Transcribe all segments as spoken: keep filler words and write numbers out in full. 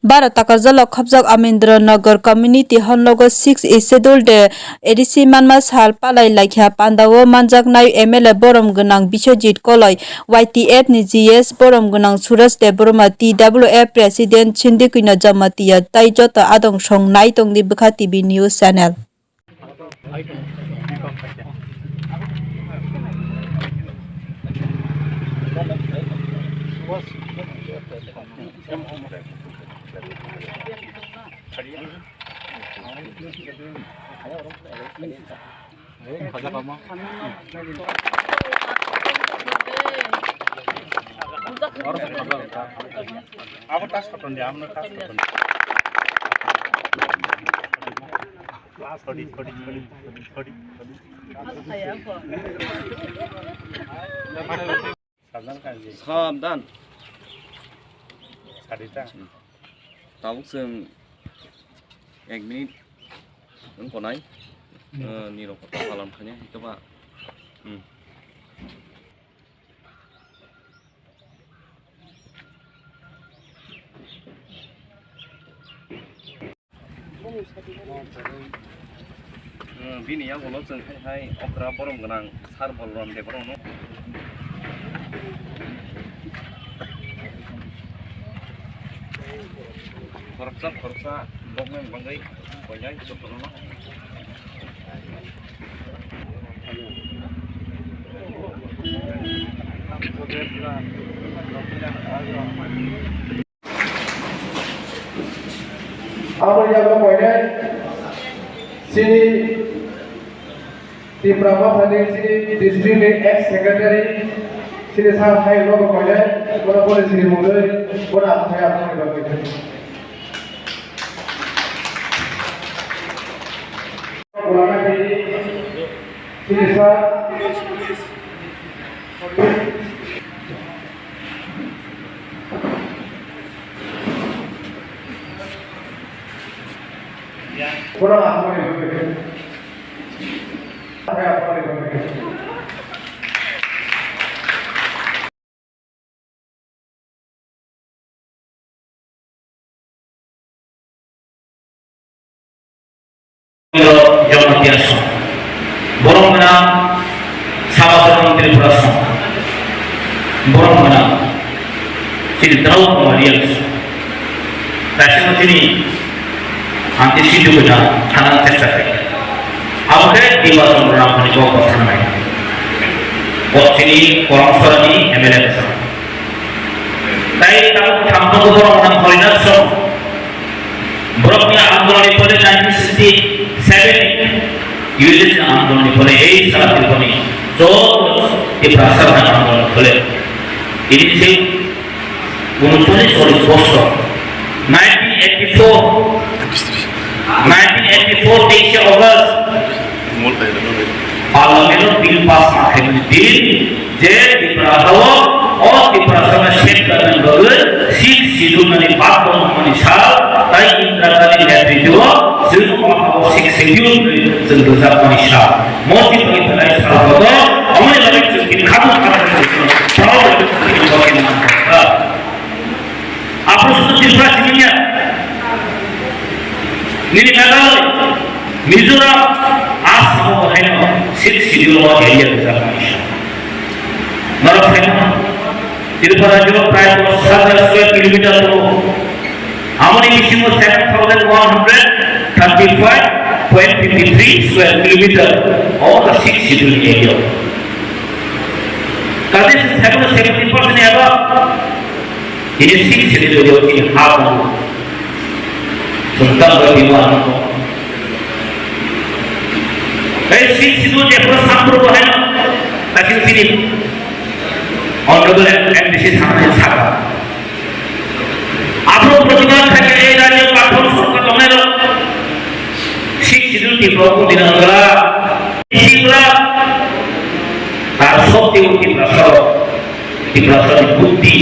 Baro Takarjalo khopjak Amendra Nagar Community Hall nogo six A Schedule de A D C manma sal palai laikha. Pandao manjaknai M L A borom gwnang Biswajit Koloi, Y T F ni G S borom gwnang Suraj Debbarma, T W F President Sindikino Jamatia tai joto adong song nai tongdi Bwkha T V News Channel. Abo tas koton de, amno tas koton. Sorry, sorry, sorry, sorry, sorry. Sabdan. Sarita. Tabuk chwng ek minute wng konai. Hmm. Eh, nirok kota palam khani, hwnkhe ba. Hmm. Bini yagulo chwng hai hai okra borom gwnang sar Bolram de borokno. Khoroksa khoroksa boknang bangwi koinai jotono. Abo yago koinai chini Tipra Mothani chini district ni ex secretary chini sa hai logo koinai bono bole chini mungwi bono athai athai bagwi. Jamatia song. Borok gwnang Sabasakon Tripura song. Borok gwnang chini Draupadi song. Kaisa chini Aunty Sindhu Bwsa thana chesta khlai. Abo khe Diba Chandra Ramani kok bwskanai. Bo chini Koromsora ni M L A bwsa. Tai tabuk thangthogo borok nang hoina song. Borok ni andolon ni phole nineteen sixty-seven ni U S S ni andolon ni phole ei sara Tripura ni joto Tiprasa ni andolon ni phole. Ini se Unochollish cholish bosor, nineteen eighty-four, nineteen eighty-four teishe August, Parliament o bill pass ma khaimani din je Tripura hao o Tiprasa no safeguard ni bagwi sixth schedule nani bad tongmani sal tai Indira Gandhi netritwo chwng o hao sixth schedule ni chwng rwjakmani sal. Moti bai belai sal kotor, amoni bagwi chwng khe khatung khatung chwng proud bai chwng khe nangkha. Aphuru sudu Tripura simi ya. Nini Meghalaya, Mizoram, Assam o haino sixth schedule o area rijak. Norok saimano, Tripura rajyo prai dos hajar square kilometer tongo. Amoni bisingo seven thousand one hundred thirty-five point fifty-three square kilometer o the sixth schedule area. Kaje seven, seventy percent eba ini sixth schedule area ini ha tongo. Tentang bagi mana? Eh, sixth schedule je pura sampur bahai na. Tapi sini honorable M D C sana saka. Aphuru protibad thakhe ei rajyo prathom sorkar tongnairok sixth schedule Tripura o dina wngla. Sixth schedule tar sottiyo Tiprasa rok, Tiprasa ni buddhi,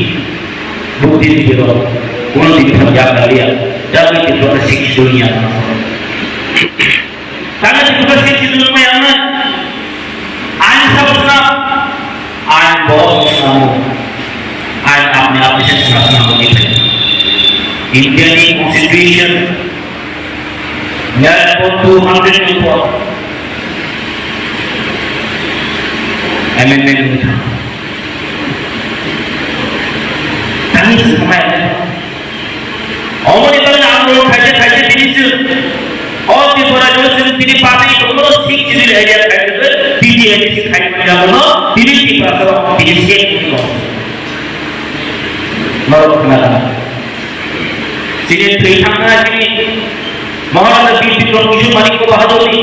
buddhi ni biro, kono din thang jak liya, jagwi Tiprasa sixth schedule niya. Tangwi Tiprasa sixth schedule ma yang na, ain sabo sabo, ain bohot sabo, ain apni apni se sabo sabo ni. Indiani Constitution ni article two hundred ni upor amendment wngwi thang. Tangwi swkangma amendment. Omoni bagwi ang rok khaisa khaisa tini chwng o Tripura rok chwng tini party kono six schedule area khaisa tini A D C khai manya bono tini Tripura rok tini state. Norok khna. Chini thwi thangna chini Maharaja Bir Bikram Kishore Manikya Bahadurni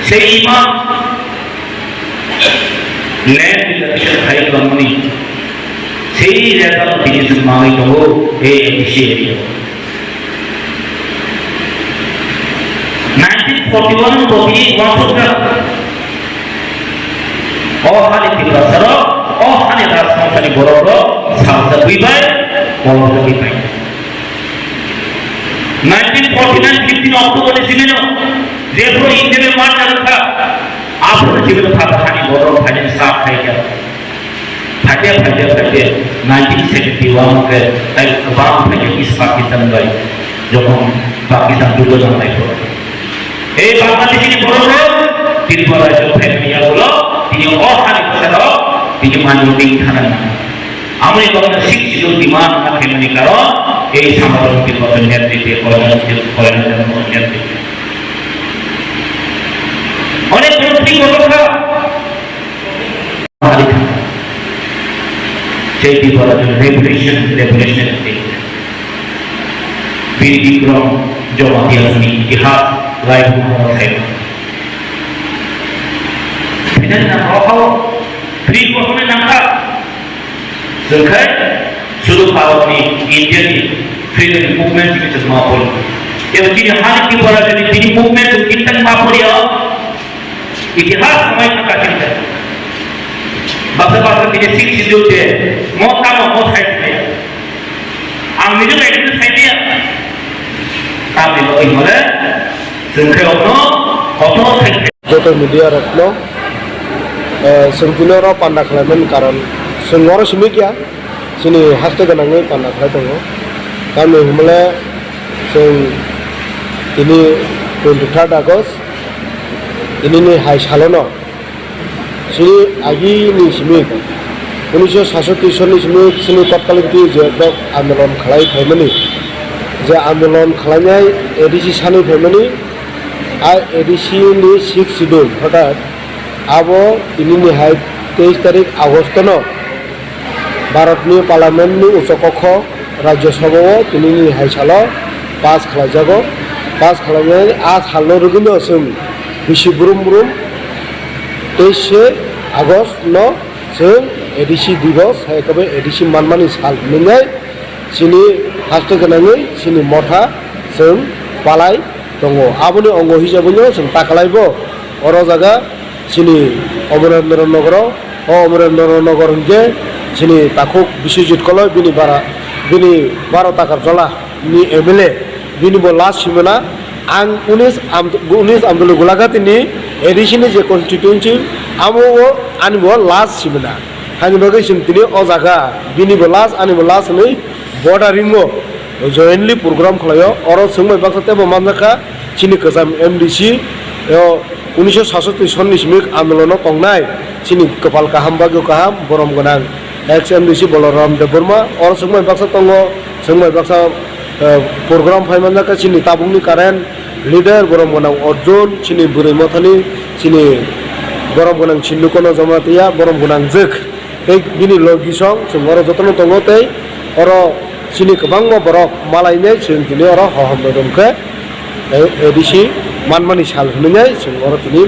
sei imang land reservation khai tongmani sei result tini swk manwi tongo A D C area. Nineteen forty-one forty-eight wansukjak. O hani Tiprasarok, o hani Rajbongshani borokrok saljagwi bai, kolokjagwi bai. Nineteen forty-nine fifteen October ni simi no, jephru India ni march wngkha, aphuru simi no phatha hani borok phaini sa khaikha. Phaikhe, phaikhe, phaikhe, nineteen seventy-one khe, tai kwbang phaikhe East Pakistan bai, jokhon Pakistan judo jang naikho. Ei Bangladesh ni borok rok, Tripura rajyo phaimani yagulo, tini o hani bwsarok, tini manjak twi thana nang. Amoni bagwi six schedule demand wngna phaimani karon, ei Samajon Tripura netritwe, Kolonel Tripura netritwe. Onek borok thwi borok kha. Sei Tripura revolution, revolution. Bir Bikram Jamatia ni itihas lai bukharo khai. Bini nang rokao free kotorni nangkha. Jengkhai sudu Bharatni, Indiani freedom movement ni chwng ma pori. Ebo chini hani Tripura ni tini movement chwng tini tang ma pori o. Itihas samai thangkha chini. Baksa baksa tini six schedule de mo tamo mo sai thai. Ang nijor ekdin sai dia. Tamni bagwi hole chwng khe okno kotor thai. Joto media rokno, eh, chwng tini oro panda khlaimani karon chwng oro simi kya, chini haste gwnangwi panda khlai tongo. Tamni hwnmale chwng tini twenty third August, tinini hai salono chini agini simi unisho sasoti sonni simi chini totkaling twi je borok andolon khlai phaimani, je andolon khlainai A D C sanwi phaimani, a A D C ni six schedule, orthat abo tinini hai teis tarik Agosto no Bharatni Parliament ni ucho kokho Rajya Sabha o tinini hai salo pass khlaijago. Pass khlainai a salno rwgwino chwng bisi brum brum teis se August no chwng A D C Divos hai khe A D C manmani sal hwnwi chini haste gwnangwi chini motha chwng palai tongo. Aboni ongo hisabwino chwng ta khlaibo oro jaga chini Amarendra Nogoro, o Amarendra Nogor hwnkhe chini takhuk Biswajit Koloi bini bara, bini baro takar jola ni M L A, bini bo last simana ang unis Am-, unis Amdoli Gulaghati ni A D C ni je constituency amo o ani bo last simana. Hani bagwi chwng tini o jaga bini bo last ani bo last hwnwi bordering o jointly program khlaio. Oro chwng bai baksa teibo manjakha chini kwcham M D C o unisho sasoti sonni simi andolono tongnai chini kwpal kaham bagwi kaham borom gwnang ex M D C Balaram Debbarma. Oro chwng bai baksa tongo, chwng bai baksa, eh, program phai manjakha chini tabukni current leader borom gwnang Arjun, chini bwrwi mothani, chini borom gwnang Chinnukono Jamatia, borom gwnang Jwk. Tei bini logisong chwng oro jotono tongo tei oro chini kwbangma borok malainai chwng tini oro hohom dodom khe, eh, A D C manmani sal hwnwi chwng oro tini